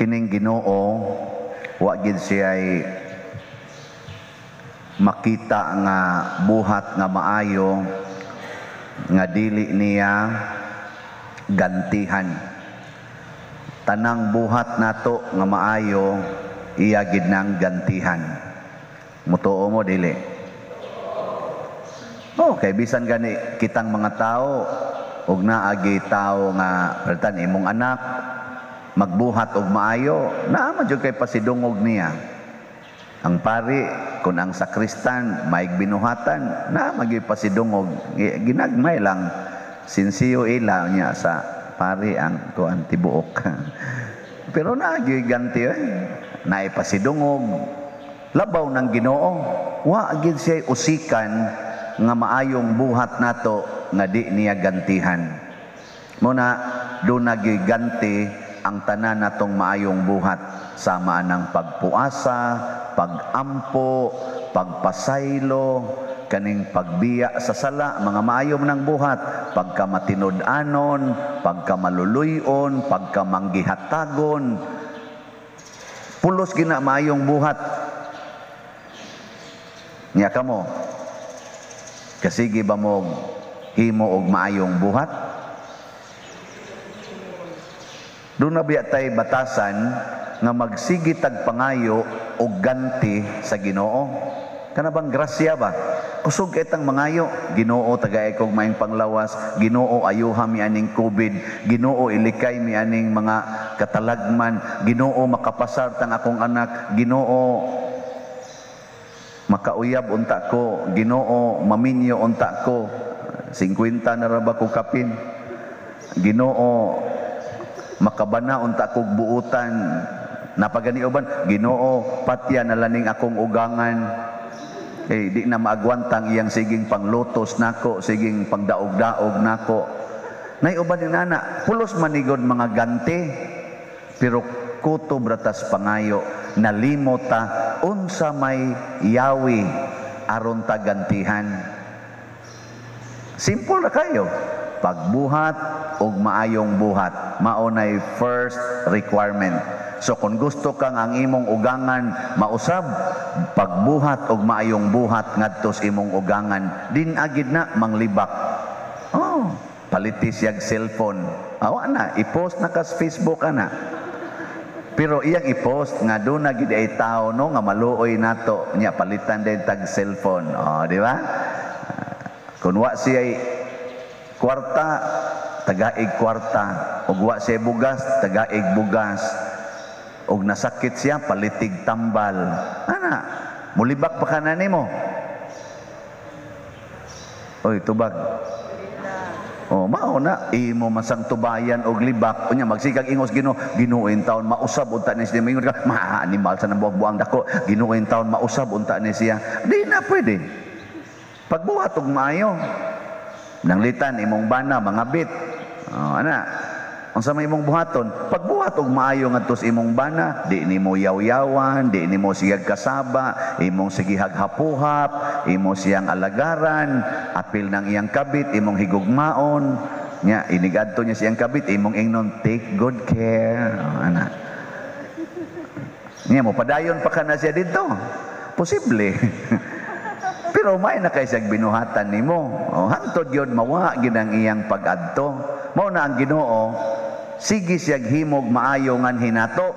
Kining Ginoo, wa gid siya'y makita nga buhat nga maayo nga dili niya gantihan. Tanang buhat nato nga maayo, iya gid nang gantihan. Mutuo mo, dili? Oh, kay bisan gani kitang mga tao ug naagi tao nga palitan imong anak magbuhat og maayo, naa man jud kay pasidungog niya. Ang pari, kung ang sakristan maig binuhatan, naa man gyud pasidungog, ginagmay lang sinsiyo ila niya sa pari ang kuan tibuok. Pero naa gyud ganti eh. Naay pasidungog. Labaw ng Ginoo, wa gid siya usikan nga maayong buhat nato nga di niya gantihan. Muna do ganti ang tanan natong maayong buhat, sama ng pagpuasa, pagampo, pagpasaylo, kaning pagbiya sa sala, mga maayo ng buhat, pagkamatinud-anon, pagkamaluluyon, pagkamanggihatagon, pulos gina maayong buhat. Nya kamo, kasigi ba mo himo og maayong buhat? Doon na biya tay batasan nga magsigi tag pangayo og ganti sa Ginoo? Kana bang grasya ba? Kusog kay tang mangayo, "Ginoo, tagay kog maayong panglawas, Ginoo, ayuha mi aning COVID, Ginoo, ilikay mi aning mga katalagman, Ginoo, makapasar tang akong anak, Ginoo, makauyab unta ko, Ginoo, maminyo unta ko, 50 na ra ba ko kapin, Ginoo, makabana unta kog buutan." Napagani uban, "Ginoo, patya na laning akong ugangan. Eh, di na maagwantang iyang siging panglutos nako, siging pangdaog-daog nako." Nay uban ni nana, pulos manigod mga ganti. Pero kutob ra tas pangayo, nalimot ta unsa may yawi aron ta gantihan. Simple ra kayo. Pagbuhat og maayong buhat, mao nay first requirement. So kung gusto kang ang imong ugangan mausab, pagbuhat og maayong buhat ngadto sa imong ugangan, din agid na manglibak. Oh, paliti siyag cellphone. Awa na, i-post na kas Facebook ana. Pero iyang i-post nga doon na gid ay tao no nga maluoy nato nya palitan din tag cellphone. Oh, di ba? Kung wa siya kwarta, tagaig kwarta. Ug wa siya bugas, tagaig bugas. Og nasakit siya, palitig tambal. Ana, mulibak pa ka na nimo. Oy, tubag. Oh, mao na imo masang tubayan og libak. Unya magsigag ingos Ginoo, "Ginoo, taon mausab unta ni siya." Mingon ka, "Ma animal sa buang-buang dako. Ginoo, taon mausab unta ni siya." Di na pwede. Pagbuhat og maayo. Nanglitan imong bana mga bit. Oh, ana. Unsa may imong buhaton? Pagbuhat og maayo ngadto sa imong bana, di nimo yaw-yawan, di nimo siyag kasaba, imong sigihag hapuhap, imo siyang alagaran, apil ng iyang kabit, imong higugmaon. Nya inigadto niya siyang kabit, imong ingnon, "Take good care." Oh, ana. Nya mo padayon pa ka na siya didto. Posible. Pero may na kay siyang binuhatan nimo. Oh, hantod yun, mawa gid ang iyang pag-adto. Mao na ang Ginoo, sige siyag himog maayo nganhi nato.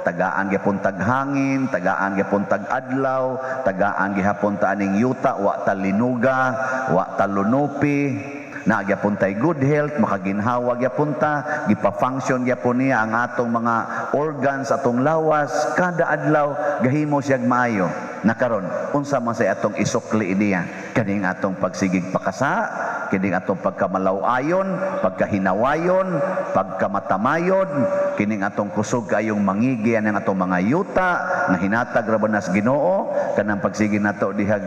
Tagaan gyapon tag hangin, tagaan gyapon tag adlaw, tagaan gihapon ta aning yuta, wa ta linuga, wa ta lunupi, na gyapon tay good health, makaginhawa gyapon ta, gipa-function gyapon niya ang atong mga organs, atong lawas, kada adlaw gahimo siyag maayo. Nakaron, unsa man say atong isukli niya? Kaning atong pagsigig pakasa, kining atong pagkamalaw-ayon, pagkahinawayon, pagkamatamayon, kining atong kusog kayong mangigi ang atong mga yuta nga hinatag ra ba nas Ginoo, kanang pagsige nato dihag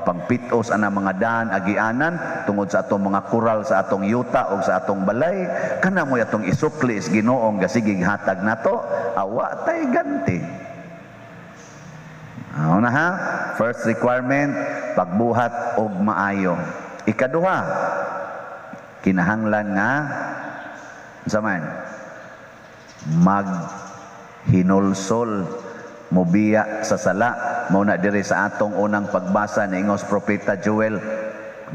pangpitos ana mga daan agianan tungod sa atong mga kural sa atong yuta o sa atong balay, kana mo'y atong isukli sa Ginoo nga sigig hatag nato, awa tay ganti. Ano na ha? First requirement, pagbuhat og maayo. Ikaduha, kinahanglan nga unsa man? Hinulsol, mobiya sa sala. Mao na diri sa atong unang pagbasa niingos Propeta Joel,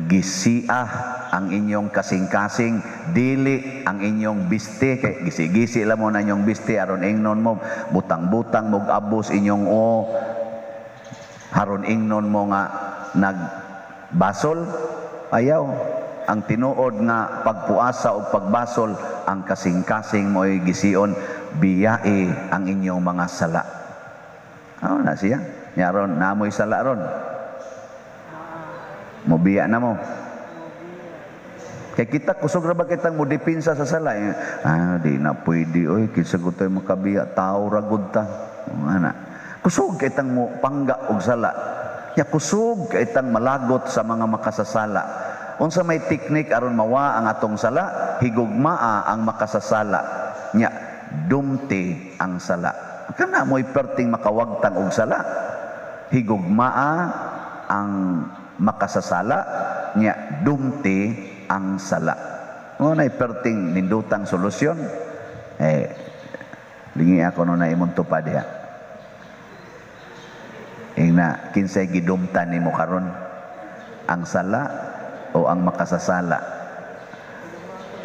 gisia ang inyong kasing-kasing, dili ang inyong biste, kay gisi-gisi lang mo na inyong biste aron ingnon mo butang-butang mog abos inyong o aron ingnon mo nga nagbasol. Ayaw. Ang tinuod nga pagpuasa o pagbasol, ang kasing-kasing mo'y gision, biyai ang inyong mga sala. Ano na siya? Nya ron, namoy sala ron. Mobiya na mo. Kay kita, kusog ra ba kitang mo dipinsa sa sala? Eh, ah, di na pwede, oy, kinsa ko tayo makabiya, tao ra gud ta. Ana. Kusog kitang mo pangga og sala. Ya kusog kitang malagot sa mga makasasala. Unsa may teknik aron mawa ang atong sala? Higugmaa ang makasasala. Nya dumti ang sala. Kana mo'y perting makawagtang og sala. Higugmaa ang makasasala, nya dumti ang sala. Mo nay perting nindutang solusyon. Eh, lingi ako no na imong tupad diha. Ingna, kinsay gidumtan nimo karon? Ang sala o ang makasasala?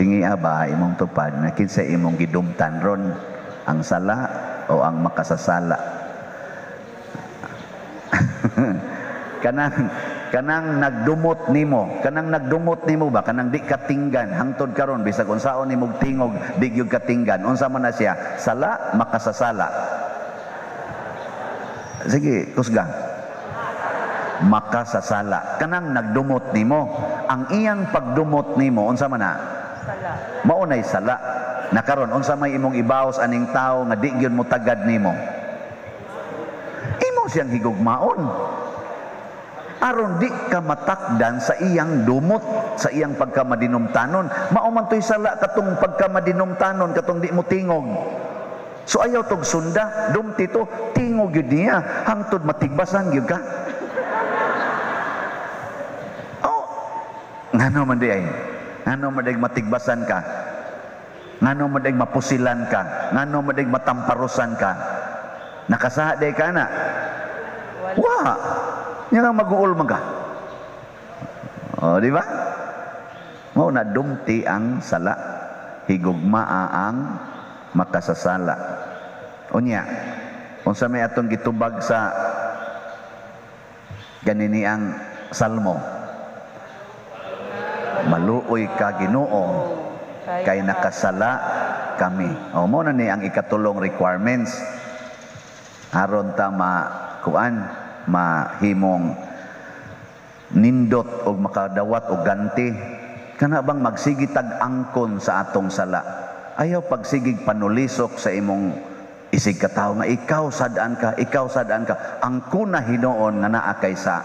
Tingi ba imong tupad na kinsay imong gidumtan ron? Ang sala o ang makasasala? Kanang nagdumot nimo, kanang nagdumot nimo ba, kanang di katinggan hangtod karon, bisag unsaon nimog tingog di gyud katinggan, unsa man na siya? Sala, makasasala? Sige, kusga. Makasasala. Kanang nagdumot nimo, ang iyang pagdumot nimo, unsa man na? Sala. Mao nay sala. Na karon unsa may imong ibaos aning tawo nga di gyud mo tagad nimo? Imo siyang higugmaon. Aron di ka matakdan sa iyang dumot, sa iyang pagkamadinumtanon. Mao man to'y sala katong pagkamadinumtanon, katong di mo tingog. So ayaw tog sunda, dumti to, tingog yun niya, hangtod matigbasan yun ka. Oh, ngano man di ay? Ngano man di matigbasan ka? Ngano man di mapusilan ka? Ngano man di matamparusan ka? Nakasaha di ka na? Wa! Nya nga mag-uul man ka. O, di ba? Mao na dumti ang sala, higugmaa ang makasasala. Unya, unsa may atong gitubag sa ganini ang salmo? Maluoy ka Ginoo kay nakasala kami. O, mo na ni ang ikatulong requirements aron ta makuan, mahimong nindot og makadawat og ganti. Kana bang magsigi tag angkon sa atong sala? Ayaw pagsigig panulisok sa imong isig katawo nga ikaw sad-an ka, ikaw sad-an ka. Angkon na hinuon nga naa kay sa.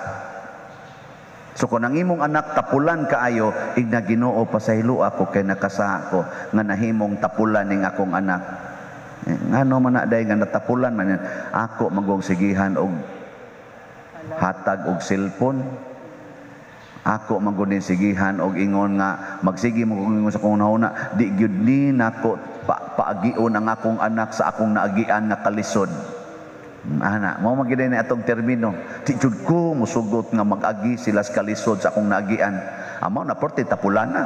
So kung ang imong anak tapulan kaayo, igna Ginoo pasaylo ako kay nakasa ko nga nahimong tapulan ning akong anak. Eh, ngano man na day nga natapulan man ako magong sigihan og hatag og cellphone. Ako man gud sigihan og ingon nga magsige mo kung ingon sa akong hunahuna, di gyud ni nako paagion ang akong anak sa akong naagian nga kalisod. Ana, mao man gyud ni atong termino. Di jud ko musugot nga mag-agi sila sa kalisod sa akong naagian. Amo na porte tapulan na.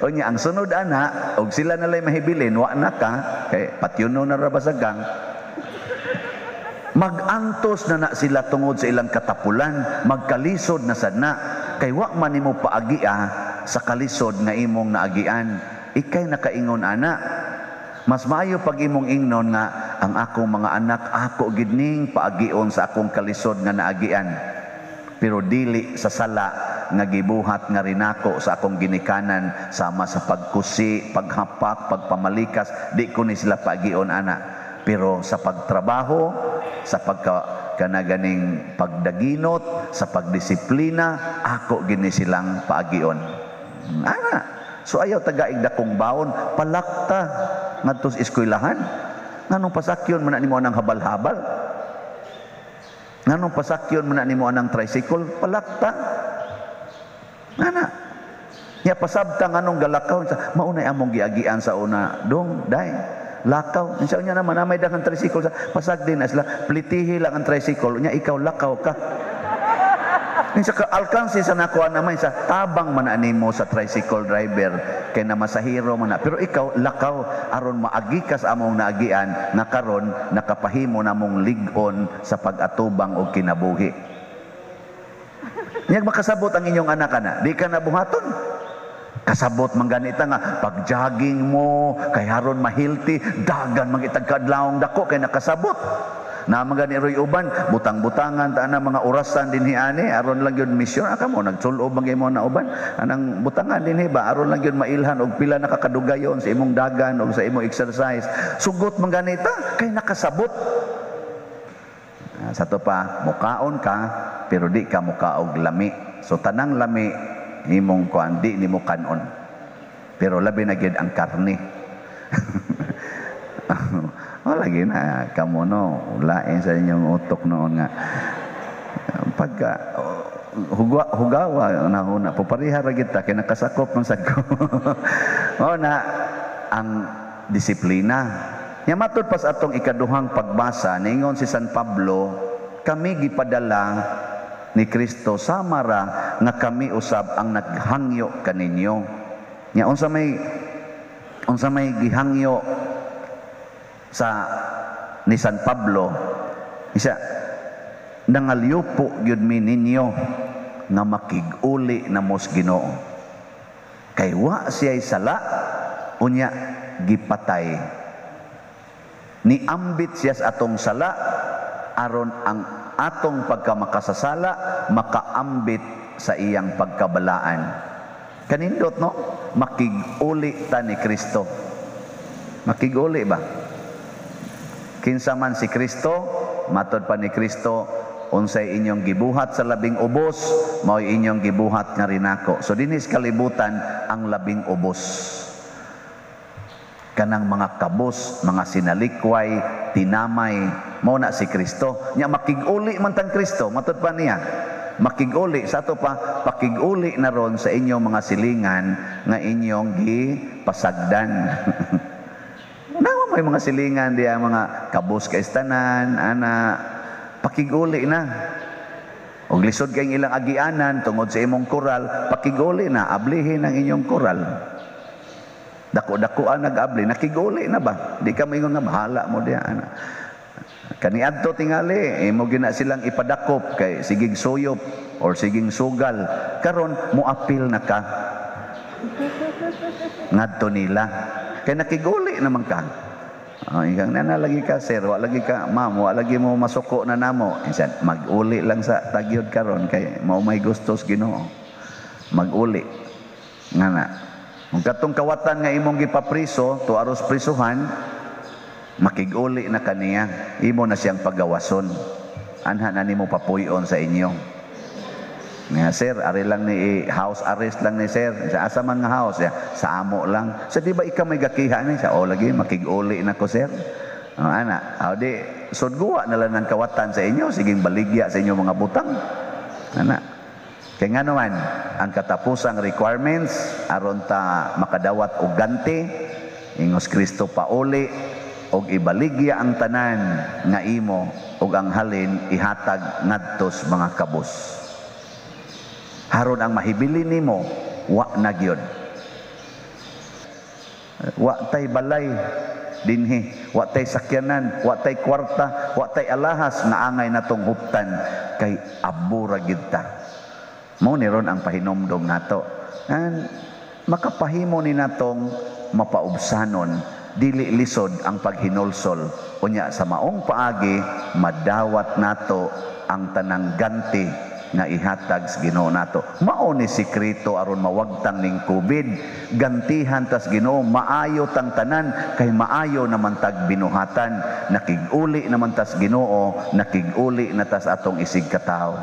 Unya ang sunod ana, og sila na lay mahibilin, wa na ka kay patyuno na ra ba sa gang. Magantos na na sila tungod sa ilang katapulan, magkalisod na sad na kay wa man nimo paagia sa kalisod nga imong naagian. Ikay nakaingon ana. Mas maayo pag imong ingnon nga ang akong mga anak ako gid ning paagion sa akong kalisod nga naagian. Pero dili sa sala nga gibuhat nga rinako sa akong ginikanan sama sa pagkusi, paghapak, pagpamalikas, di ko ni sila paagion ana. Pero sa pagtrabaho, sa pagka kanaganing pagdaginot, sa pagdisiplina, ako gini silang paagion. Ana. So ayaw tagaig dakong baon, palakta ngadto sa eskwelahan. Nganong pasakyon man na nimo anang habal-habal? Nganong pasakyon man na nimo anang tricycle? Palakta. Ana. Nya pasabta nganong galakaw, maunay among giagian sa una, dong, day. Lakaw. Unsa niya naman, may daghang tricycle sa pasagdi na sila. Plitihi lang ang tricycle. Nya ikaw lakaw ka. Sa ka alkansi sa nakuha naman sa tabang man animo sa tricycle driver kay na masahiro man na. Pero ikaw lakaw aron maagi ka sa among naagian nga karon nakapahimo namong lig-on sa pag-atubang og kinabuhi. Nya makasabot ang inyong anak ana, di ka nabuhaton. Kasabot man ganita nga pag jogging mo kay haron ma-healthy, dagan man kitag kadlawong dako kay nakasabot. Na mga ni Roy uban, butang-butangan ta na mga orasan dinhi ani aron lang gyud misyon. Aka mo nagsul-ob man mo na uban. Anang butangan dinhi ba aron lang gyud mailhan og pila na kakadugayon sa imong dagan og sa imong exercise. Sugot man ganita kay nakasabot. Sa to pa mukaon ka pero di ka mukaog lami. So tanang lami imong kuan di nimo kanon. Pero labi na gyud ang karne. Oh, lagi na kamo no, lain sa inyong utok noon nga pagka hugawa na una popariha ra kita kay nakasakop man sad ko. O na ang disiplina. Nya matud pas atong ikaduhang pagbasa ningon si San Pablo, kami gipadala ni Kristo samara nga kami usab ang naghangyo kaninyo. Nya unsa may gihangyo sa ni San Pablo? Isa, nangalyupo gyud mi ninyo nga makig-uli na mos Ginoo. Kay wa siya'y sala, unya gipatay. Niambit siya sa atong sala aron ang atong pagkamakasasala makaambit sa iyang pagkabalaan. Kanindot, no? Makig-uli ta ni Kristo. Makig-uli ba? Kinsa man si Kristo, matod pa ni Kristo, unsay inyong gibuhat sa labing ubos, mao'y inyong gibuhat nga rinako. So dinhi sa kalibutan ang labing ubos. Kanang mga kabos, mga sinalikway, tinamay, mao na si Kristo. Nya makig-uli man tang Kristo, matod pa niya. Makig-uli sa ato pa, pakig-uli na ron sa inyong mga silingan nga inyong gipasagdan. Nawa may mga silingan diya mga kabos kaistanan, ana, pakig-uli na. Og lisod kayong ilang agianan tungod sa imong koral, pakig-uli na, ablihin ang inyong koral. Dako-dako ang nag-abli, nakig-uli na ba? Di ka maingon nga bahala mo diya, ana. Kaniadto tingali, imo gina silang ipadakop kay sigig suyop or siging sugal. Karon moapil na ka ngadto nila. Kay nakiguli naman ka. Oh, ikang nana lagi ka sir, wa lagi ka ma'am, wa lagi mo masuko na namo. Insan mag-uli lang sa tagyod karon kay mao may gustos Ginoo. Mag-uli. Nga na. Kung katong kawatan nga imong gipapriso, to aros prisuhan, makig-uli na kaniya, imo na siyang pagawason. Anha na nimo papuy-on sa inyo. Nga sir, ari lang ni house arrest lang ni sir. Sa asa man nga house ya, sa amo lang. Sa di ba ikaw may gakiha ni? Sa o lagi makig-uli na ko sir. O, ana, o di sudguwa na lang ng kawatan sa inyo, siging baligya sa inyo mga butang. Ana. Kay nga naman, ang katapusang requirements aron ta makadawat og ganti, ingos Kristo pauli og ibaligya ang tanan nga imo og ang halin ihatag ngadtos mga kabos. Haron ang mahibili nimo wa na gyud. Wa tay balay dinhi, wa tay sakyanan, wa tay kwarta, wa tay alahas nga angay natong huptan kay abo ra gyud ta. Mao ni ron ang pahinomdom nato. And makapahimo ni natong mapaubsanon, dili lisod ang paghinulsol. Unya sa maong paagi madawat nato ang tanang ganti nga ihatag sa Ginoo nato. Mao ni sikreto aron mawagtang ning COVID. Gantihan tas Ginoo, maayo tang tanan kay maayo naman tag binuhatan. Nakig-uli naman tas Ginoo, nakig-uli na tas atong isig katawo.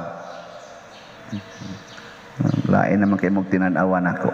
Lain naman kay mong tinan-awan ako.